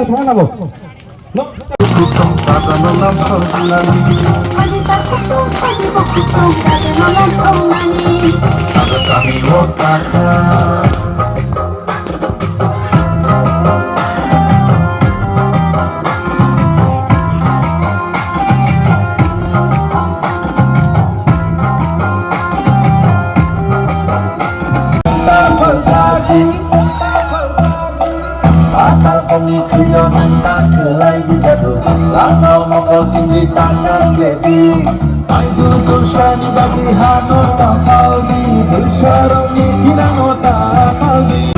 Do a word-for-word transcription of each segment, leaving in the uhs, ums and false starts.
Thana nabo. Atal kongni thwio nang ta kwlai bijadu, langmao mokol chingwi ta kasle di. Aidu dusani bagwi hano ta paldi, dusarokni thinano ta paldi.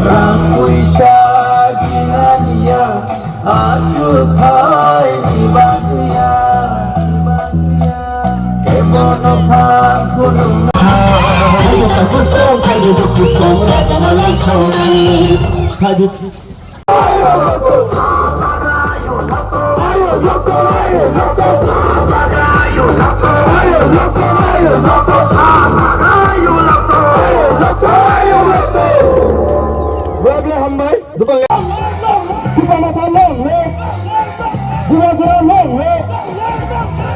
Rang puisa jinaniya, achukthai ni bagwiya, kebono phan khulumna. Hambai. Bukan ya. Bukan masalah long, eh. Bukan, bukan long, eh.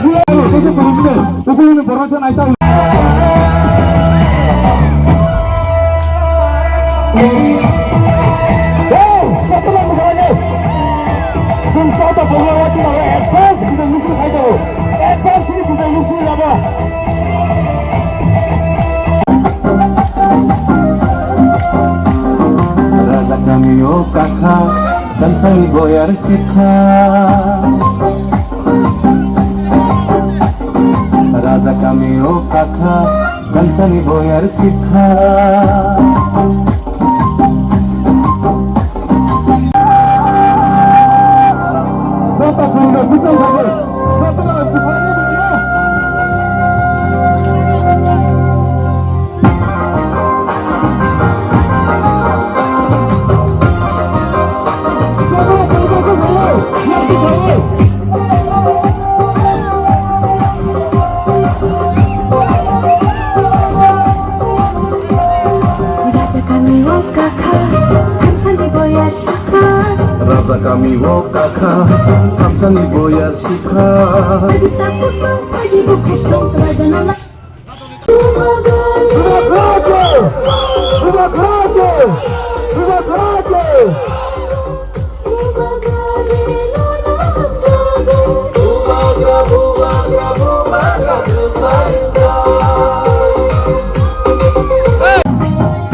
Bukan, bukan, bukan, bukan, bukan, bukan, bukan. Eh, satu lagi masalahnya. Sing kau tak boleh lagi, advance bisa musuh kau tahu. Advance ini bisa musuh apa? Raja kami o kakha, kansani boyar sikha. Raja kami o kakha, kansani boyar sikha. Joto gurino bising khabe, joto no bising khabe. Raja kami o kakha, thamsani boyar sikha. Raja kami o kakha, thamsani boyar sikha. Adi takhuk song, adi bukhuk song, raja nana.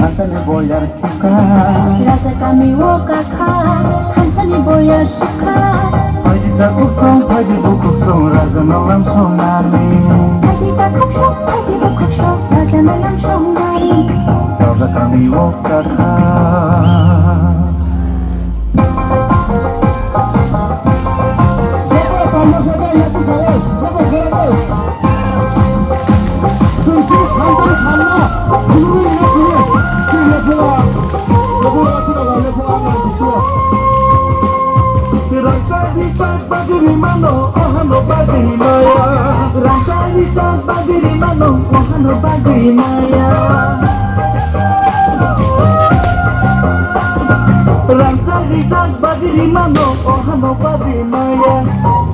Thamsani boyar sikha. Raja kami o kakha, thamsani boyar sikha. Phaidi takhuk song, phaidi bukhuk song, raja no lam songnani. Phaidi takhuk song, phaidi bukhuk song, raja no lam songnani. Raja kami o kakha. Rangchak rijak bagwi rimano, ohano bagwi maya. Rangchak rijak bagwi rimano, ohano bagwi maya. Rangchak rijak bagwi rimano, ohano bagwi maya.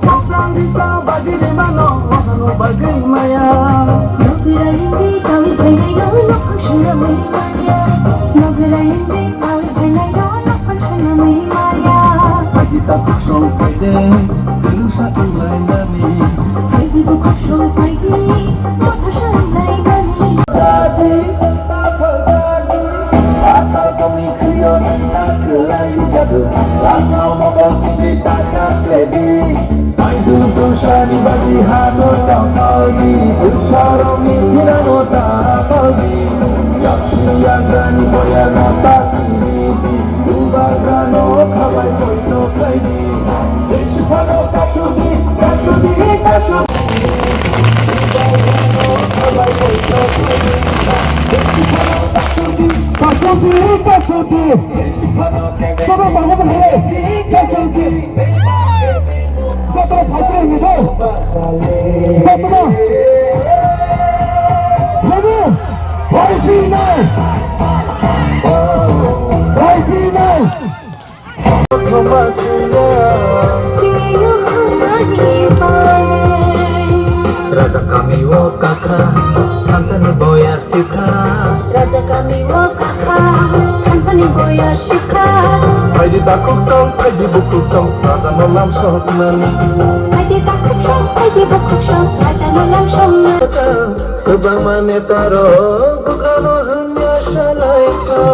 Rangchak rijak bagwi rimano, ohano bagwi maya. Nokra hindi kawi phainai no, nokhang swnamwi maya. Nokra hindi kawi phainai no, nokhang swnamwi maya. Phaidi takhuk song phaidi, kwlwngsa wnglainani. Phaidi bukhuk song phaidi, motha swnamlainani. Jadi, apa jadi? Atal kongni khwio nang ta kwlai bijadu, langmao mokol chingwi ta kasle di. Aidu dusani bagwi hano ta paldi, dusarokni thinano ta paldi. Yaksi yagrani boyarno ta kiri di, bubagrano khabai poito khlai di. Jesiphano kasudi, kasudi, kasudi. Kasudi, kasudi. Kasudi, kasudi. Jotono phaipri hwnwi do. Jotono. Jotono. Phaipri nai. Raja kami o kakha, thansani boya sikha. Raja kami o kakha, thansani boya sikha. Phaidi takhuk song, phaidi bukhuk song, raja no lam soknani. Phaidi takhuk song, phaidi bukhuk song, raja no lam soknani. Kwbangma netarok bugrano hwnya salaikha.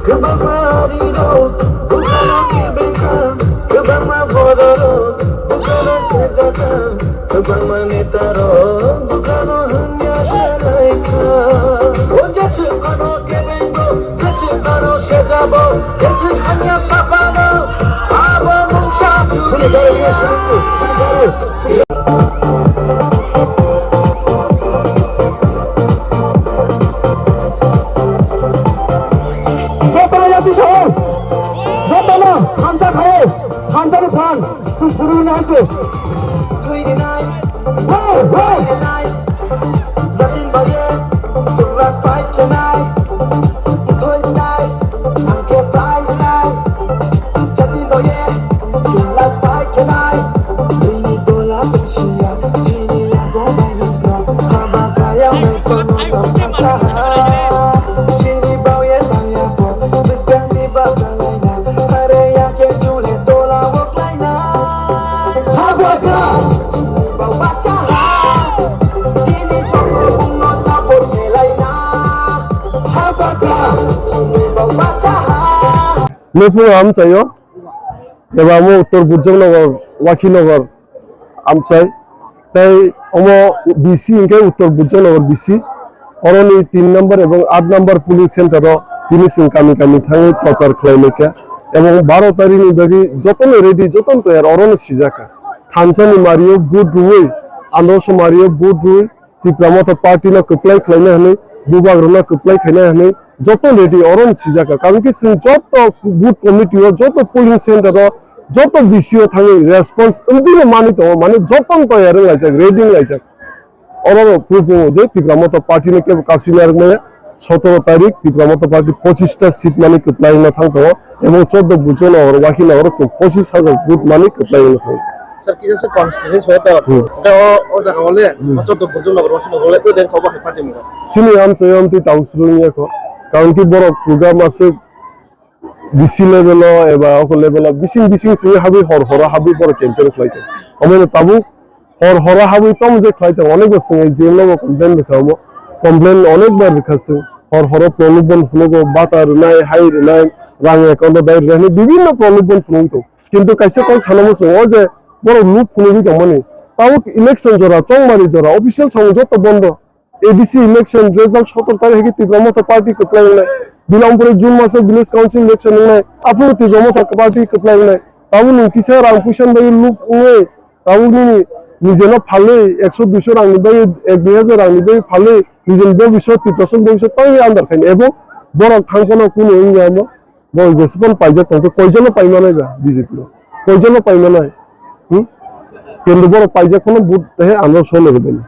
Kwbangma arirok bugrano kebengkha, kwbangma bororok bugrano sejakha, kwbangma netarok bugrano hwnya salaikha. O jeswk ano kebengo, jeswk ano sejabo, jeswk hanya sapano, abo mungsa. Jotono yati sahor, jotono thansa khayo, thansa ni phan, sung puru ni haise. Hey, hey. Nuphung amchaio, eba omo Uttor Bujongnagar, Wakhinagar amchai. Tai omo B C hinkhe Uttor Bujongnagar B C. Oroni tin number ebong aat number polling center o tini chwng kami kami thangwi prochar khlai laikha. Ebong baro tarikh ni bagwi jotono ready, jotono toyar, orono sijakha. Thansani mario vote rwui, androso mario vote rwui, Tipra Motha Party no kwplai khlaina hwnwi, bubagrano kwplai khaina hwnwi joto ready oro no sijak kha. Karon khe chwng joto booth committee o, joto polling center o, joto B C o thangwi response wngwi no manwi tongo, mane joto no toyar wng laijak, ready wng laijak. Oro no proof wngo je Tipra Motha Party no kebo kasui narwk maya. Sotoro tarik Tipra Motha Party pochista seat mani kwplai wngna thang tongo, ebong chordo Bujongnagar, Wakhinagar o chwng pochis hajar vote mani kwplai wngna thang tongo. Sir, kisa se constituency hoto. Hmm. Hwnkhe o, o jaga o le, Hmm. o chordo Bujongnagar, Wakhinagar o le, o dengkha obo hai party mwngo. Chini amchai amtwi tabuk swrwng ya kho. Karon khe borok program aswk B C level o eba oko level o bising bising simi habwi hor horo habwi borok campaign khlai tongo. Omo no tabuk hor horo habwi tamo je khlai tongo, onek bo chwng S D M no bo complain rwkha omo. Complain onek bar rwkha chwng. Hor horo prolobon phunukgo, bata rwnai, hai rwnai, rang account o dai rwnai hinwi bibinno prolobon phunugwi tongo. Kintu kaisa kok sana muchungo o je borok luk phunugwi tongmani. Tabuk election jora, chongmani jora, official samung joto bondo. A D C election result sotor tarikh hai khe Tipra Motha Party kwplai wngnai. Bini ampore June maso village council election wngnai. Aphuru Tipra Motha Party kwplai wngnai. Tabuk nwng kisa rang puisa ni bagwi luk wngwi, tabuk nini nijeno phalwi ekso duiso rang ni bagwi, ek dui hajar rang ni bagwi phalwi nijeni bobiswt, Tiprasani bobiswt tangwi andar khaini. Ebo borok thang phano kunu wngya omo. Bo jesupon paijak tongkhe koijono paimanai ba B J P o? Koijono paimanai? Hmm? Kintu borok paijak phano but he ano solo rwbaini.